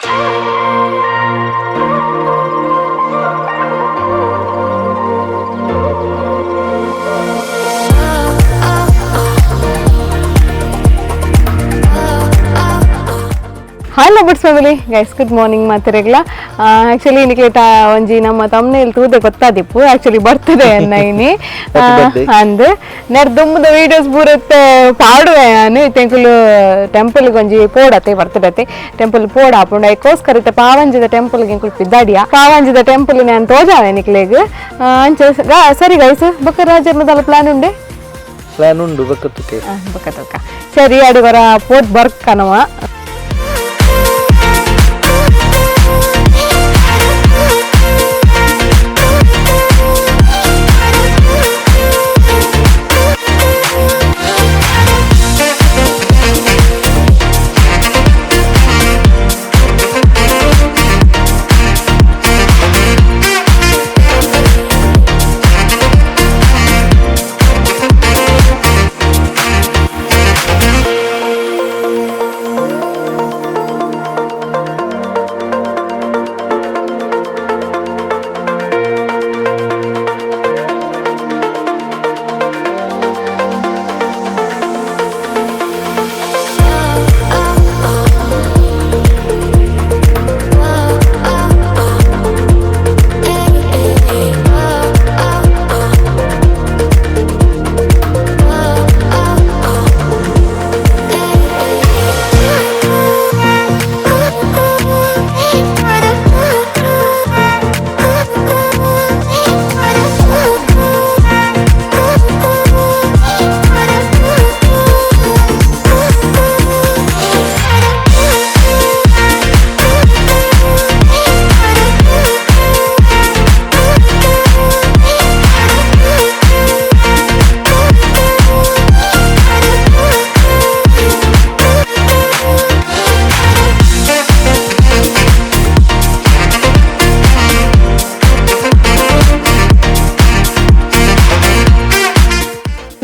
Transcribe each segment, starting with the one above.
Hi lovers family guys, good morning ಮಾತಿರಗ್ಲ. Actually ನಿಕ್ಲೇಟ ಒಂಜಿ ನಮ್ಮ ತಮ್ಮನೇಲಿ ತೂದೆ ಗೊತ್ತಾದಿಪ್ಪು, actually ಬರ್ತದೆ ಅನ್ನ ಇನಿ ಅಂದ್ ನೆರ್ ದುಮ್ಮದ ವೀಡಿಯೋಸ್ ಬೂರತ್ತೆ ಪಾಡುವೆ. ನಾನು ತೆಂಕುಲು ಟೆಂಪಲ್ ಒಂಜಿ ಪೋಡತೆ ಬರ್ತಡತೆ ಟೆಂಪಲ್ ಪೋಡ ಆಪುಂಡು. ಐಕೋಸ್ಕರ ಇತ್ತೆ ಪಾವಂಜದ ಟೆಂಪಲ್ ಎಂಕುಲು ಪಿದ್ದಾಡಿಯ. ಪಾವಂಜದ ಟೆಂಪಲ್ ನಾನು ತೋಜಾವೆ ನಿಕ್ಲೆಗ್. ಅಂಚ ಸರಿ ಗೈಸ್, ಬೊಕ್ಕ ರಾಜರ್ನದಲ್ಲ ಪ್ಲಾನ್ ಉಂಡೆ? ಪ್ಲಾನ್ ಉಂಡು ಬೊಕ್ಕ. ಬೊಕ್ಕ ತುಕ ಸರಿ ಅಡಿವರ ಪೋತ್ ಬರ್ಕ್ ಕನವ.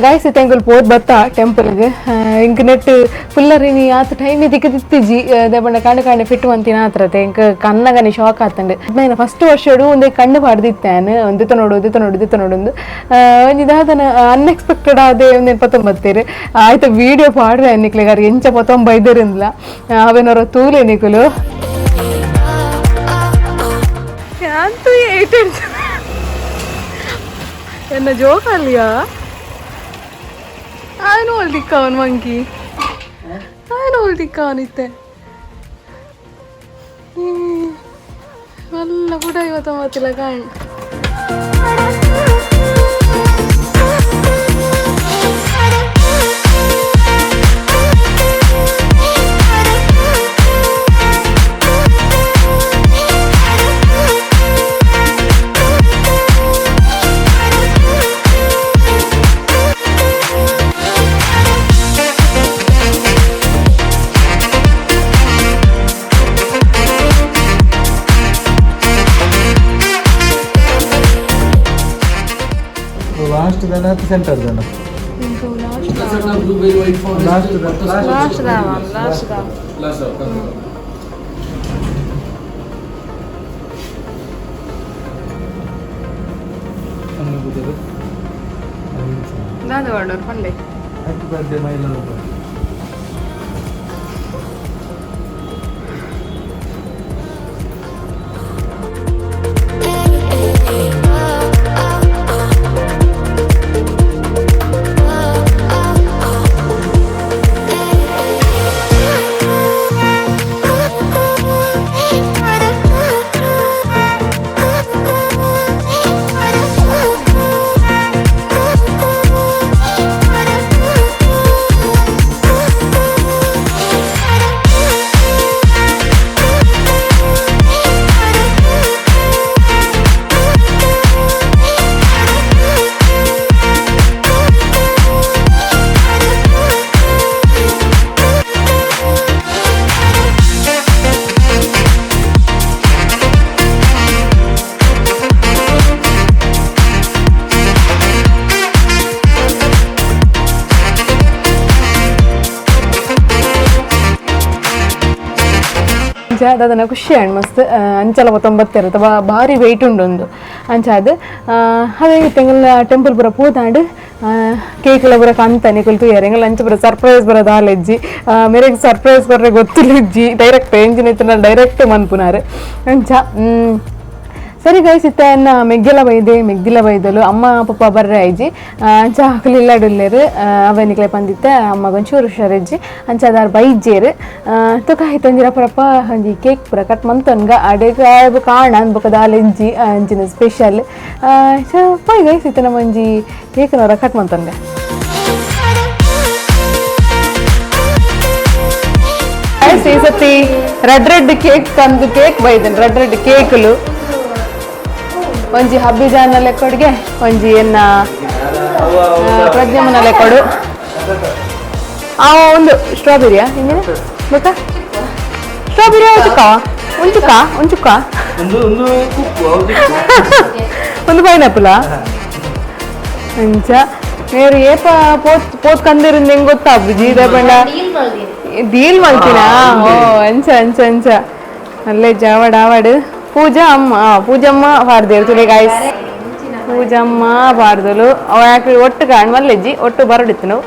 ಗಾಯ್ಸ್, ತೆಂಗುಲ್ ಪೋದ್ ಬತ್ತ ಟೆಂಪಲ್ಗೆ. ಇಂಕ್ ನೆಟ್ ಫುಲ್ಲರಿನಿ ಆತ ಟೈಮ್ ಇದಕ್ಕೆ ತಿತ್ತಿಜಿ ದೇಬಂಡ ಕಣ್ಣು ಕಣ್ಣು ಫಿಟ್ ಮಂತಿನ ಆತ್ರತೆ. ಇಂಕ್ ಕಣ್ಣಗನಿ ಶಾಕ್ ಆತಂಡು. ನಾನು ಫಸ್ಟ್ ವರ್ಷಡು ಒಂದೇ ಕಣ್ಣು ಪಾಡ್ದಿತ್ತಾನು, ಒಂದು ನೋಡು ಉದಿತ ನೋಡು ಉದಿತ ನೋಡು. ಒಂದು ಒಂಜಿ ದಾದನ ಅನ್ಎಕ್ಸ್ಪೆಕ್ಟೆಡ್ ಆದೆ ಒಂದು ಪತ್ತೊಂಬತ್ತೇರು ಆಯ್ತು ವೀಡಿಯೋ ಪಾಡ್ರೆ ನಿಕ್ಲೆಗಾರ ಎಂಚ ಪತ್ತೊಂಬೈದರಿಂದ್ಲ ಅವೇನೋರ ತೂಲೆ ನಿಕುಲು ಅಂತೂ ಎನ್ನ ಜೋಕಲ್ಲಿಯಾ ಆಯ್ನು ಒಲ್ದಿಕ್ಕವನ್ ಮಂಕಿ ಆಯ್ನು ಒಲ್ದಿಕ್ಕವನಿತ್ತೆ ಮಲ್ಲ ಕೂಡ ಇವತ್ತ ಮಾತಿಲ್ಲ ಕಾಣ್. ಲಾಸ್ಟ್ ದನ ಸೆಂಟರ್ ದನ? ಲಾಸ್ಟ್. ಲಾಸ್ಟ್ ದಾವ, ಲಾಸ್ಟ್ ದಾವ. ದಾದ ವಾಡೋರು ಪಂಡೆ. Happy birthday my love. ಅಂಚ ದಾದನ ಖುಷಿ ಆಂಡ್ ಮಸ್ತ್ ಅಂಚಲ ತೊಂಬತ್ತೆರ ಭಾರಿ ವೆಯ್ಟ್ ಉಂಡು ಉಂದು ಅಂಚ ಅದು ಅದೇ ತೆಂಗಲ್ ಟೆಂಪಲ್ ಪೂರ ಪೋತಾಂಡ್ ಕೇಕ್ ಲ ಪೂರ ಕಂತ ನಿಕುಲು ತೂಯರ್ ಎಂಗಲ್ ಅಂಚ ಪೂರ ಸರ್ಪ್ರೈಸ್ ಪೂರ ದಾಲೆಜ್ಜಿ ಮೇರೆಗ್ ಸರ್ಪ್ರೈಸ್ ಕೊರ್ರೆ ಗೊತ್ತಿಲ್ಲ ಡೈರೆಕ್ಟ್ ಎಂಜಿನ್ ಇತ್ತು ಡೈರೆಕ್ಟ್ ಮನ್ಪುನಾರು ಅಂಚ. ಸರಿ ಗೈಸ್, ಇತ್ತ ಎನ್ನ ಮೆಗ್ಗೆಲ ಬೈದೆ ಮೆಗ್ದಿಲ ಬೈದಲು ಅಮ್ಮ ಪಪ್ಪ ಬರ್ರೆ ಐಜಿ ಅಂಚ ಅಕುಲು ಅವ ನಿಕ್ಲೆ ಪಂದಿತ್ತೆ ಅಮ್ಮಗ್ ಒಂಚೂರು ಹುಷಾರಿಜ್ಜಿ ಅಂಚ ಅದಾರ್ ಬೈಜೇರು ತುಕ ಇತ್ತೊಂಜಿ ರಪ್ಪ ಒಂಜಿ ಕೇಕ್ ಪೂರ ಕಟ್ ಮಂತೊನ್ಗ ಅಡೆಗ್ ಕಾಣ ಬೊಕ ದಾಲೆಂಜಿ ಅಂಚಿನ ಸ್ಪೆಷಲ್. ಪೋಯ್ ಗೈಸ್, ಇತ್ತ ನಮ್ಮ ಒಂಜಿ ಕೇಕ್ ನವರ ಕಟ್ ಮಂತೊನ್ಗ. ಈ ಸತಿ red red cake ತಂದು ಕೇಕ್ ಬೈದನ್ ರೆಡ್ ರೆಡ್ ಕೇಕ್ಲು ಒಂಜಿ ಹಬ್ಬಿಜಾನ ಲೆಕ್ಕೊಡ್ಗೆ ಒಂಜಿ ಎನ್ನ ಪ್ರಜ್ಞಮನ ಲೆಕ್ಕೊಡು ಆ ಒಂದು ಸ್ಟ್ರಾಬೆರಿಯಾ ಇಂಜಿನ ಬೇಕಾ ಸ್ಟ್ರಾಬೆರಿ ಒಂಚುಕ್ಕ ಒಂಚುಕ್ಕ ಒಂಚುಕ್ಕ ಒಂದು ಪೈನಾಪಲ್ ಅಂಚ ಮೇರು ಏಪ ಪೋತ್ ಪೋತ್ ಕಂದಿರಿಂದ ಹೆಂಗ್ ಗೊತ್ತಾ ಬುಜಿ ಪಂಡ ಡೀಲ್ ಮಲ್ತಿನಾ? ಓ ಅಂಚ ಅಂಚ ಅಂಚ ಅಲ್ಲೇ ಜಾವಡ್ ಆವಡ್ ಪೂಜಾ ಅಮ್ಮ ಪೂಜಮ್ಮ ಪಾಡ್ದೇರು ತುಲೆ ಗಾಯ್ಸ್ ಪೂಜಮ್ಮ ಪಾಡ್ದಲು ಅವ ಯಾಕೆ ಒಟ್ಟು ಕಾಣ್ ಮಲ್ಲೆಜ್ಜಿ ಒಟ್ಟು ಬರಡಿತ್ತು ನಾವು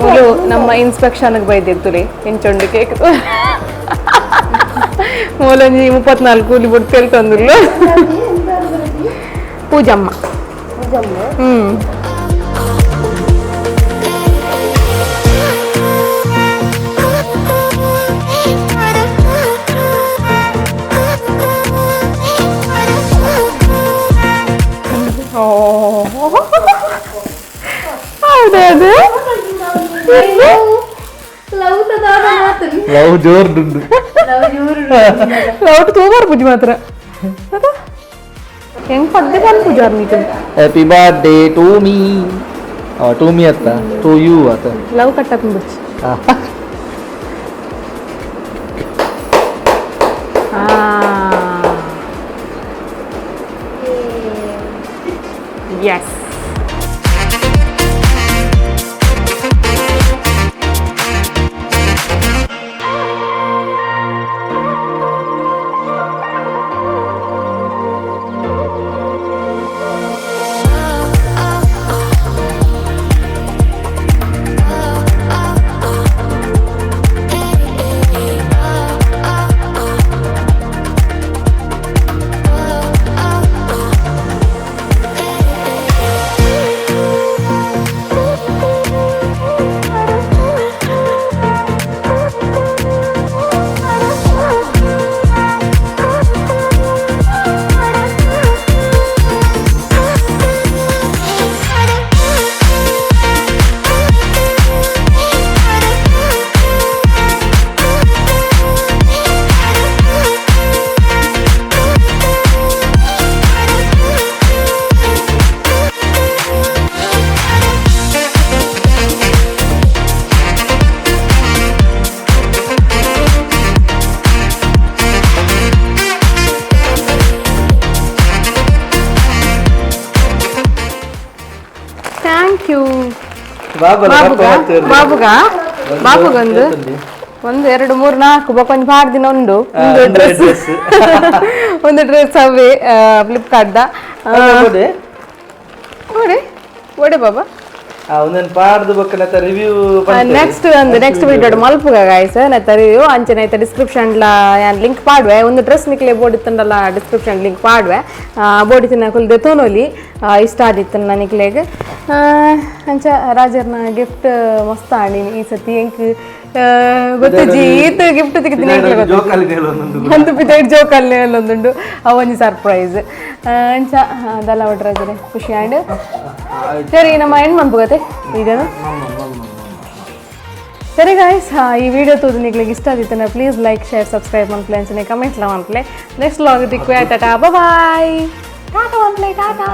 ಮೊದಲು ನಮ್ಮ ಇನ್ಸ್ಪೆಕ್ಷನ್ಗೆ ಬೈದಿರ್ತುಲೆ ಎಂಚೊಂಡು ಕೇಕ್ ಮೂಲೊಂಜಿ 34 ಕೂಲಿ ಬುಡ್ತು ತಂದುಲ್ಲು ಪೂಜಮ್ಮ. ಹ್ಮ್ ಹೌದದು ಲವ್ ಜೋರ್ ದುಂಡು ಲವ್ ತೂಬಾರ್ ಪೂಜೆ ಮಾತ್ರ ಹೆಂಗ್ ಪದ್ಯ bandh Pujar Neetu. Happy birthday to me, to me ಅತ್ತ ಟು you ಅತ್ತ ಲವ್ ಕಟ್ಟಪ್ ಬುಚ್ಚಿ. Yes, thank you. ಬಾಬುಗ ಬಾಬುಗೊಂದು 1 2 3 4 ಬೊಕ ಒಂಜಿ ಪಾಡ್ ದಿನ ಉಂಡು ಒಂದು ಡ್ರೆಸ್ ಒಂದು ಡ್ರೆಸ್ ಅವೇ ಫ್ಲಿಪ್ಕಾರ್ಟ್ the ಒಡೆ ಒಡೆ ಬಾಬಾ. ಒಂದೊಂದು ಪಾಡ್ದು ಬೊಕ್ಕ ರಿವ್ಯೂ ನೆಕ್ಸ್ಟ್ ಒಂದು ನೆಕ್ಸ್ಟ್ ವಿಡಿಯೋ ಮಲ್ಪುಗ ಗಾಯ್ಸ್ ನೆತ್ತ ರಿವ್ಯೂ ಅಂಚನೆ ಐತ ಡಿಸ್ಕ್ರಿಪ್ಷನ್ ಲ ಯಾನ್ ಲಿಂಕ್ ಪಾಡ್ವೆ ಒಂದು ಡ್ರೆಸ್ ನಿಕ್ಲೆ ಬೋಡಿತ್ತಂಡಲ ಡಿಸ್ಕ್ರಿಪ್ಷನ್ ಲಿಂಕ್ ಪಾಡ್ವೆ ಬೋಡಿತ್ತಿನ ಕುಲ್ದೆ ತೋನೊಲಿ ಇಷ್ಟ ಆದಿತ್ತು ನಿಕ್ಲೆಗ್. ಅಂಚ ರಾಜರ್ನ ಗಿಫ್ಟ್ ಮಸ್ತ್ ಆಂಡ್ ಈ ಸತಿ ಎಂಕ್ ಗೊತ್ತುಜಿ ಈತ ಗಿಫ್ಟ್ ತಿಕ್ಕಿದ್ದೀನಿ ಅಂತು ಪಿತೈಡ್ ಜೋಕಾಲಿ ಒಂದುಂಡು ಅವೊಂಜಿ ಸರ್ಪ್ರೈಸ್ ಅಂಚ ಅದೆಲ್ಲ ಒಡ್ರಾಜರೆ ಖುಷಿ ಆಂಡ್. ಸರಿ ನಮ್ಮ ಎಂಡ್ ಮನ್ಪುಗತೆ ಇದನ್ನು. ಸರಿ ಗಾಯ್ಸ್, ಈ ವಿಡಿಯೋ ತೂದು ನಿಕ್ಲೆಗ್ ಇಷ್ಟ ಆದಿತ್ತಂಡ please like share subscribe ಮನ್ಪ್ಲೆ ಅಂಚನೆ ಕಮೆಂಟ್ ಲ ಮನ್ಪ್ಲೆ. ನೆಕ್ಸ್ಟ್ ವ್ಲಾಗ್ ತಿಕ್ವೆ, ಟಾಟಾ ಬಾಯ್, ಟಾಟಾ ಮನ್ಪ್ಲೆ, ಟಾಟಾ.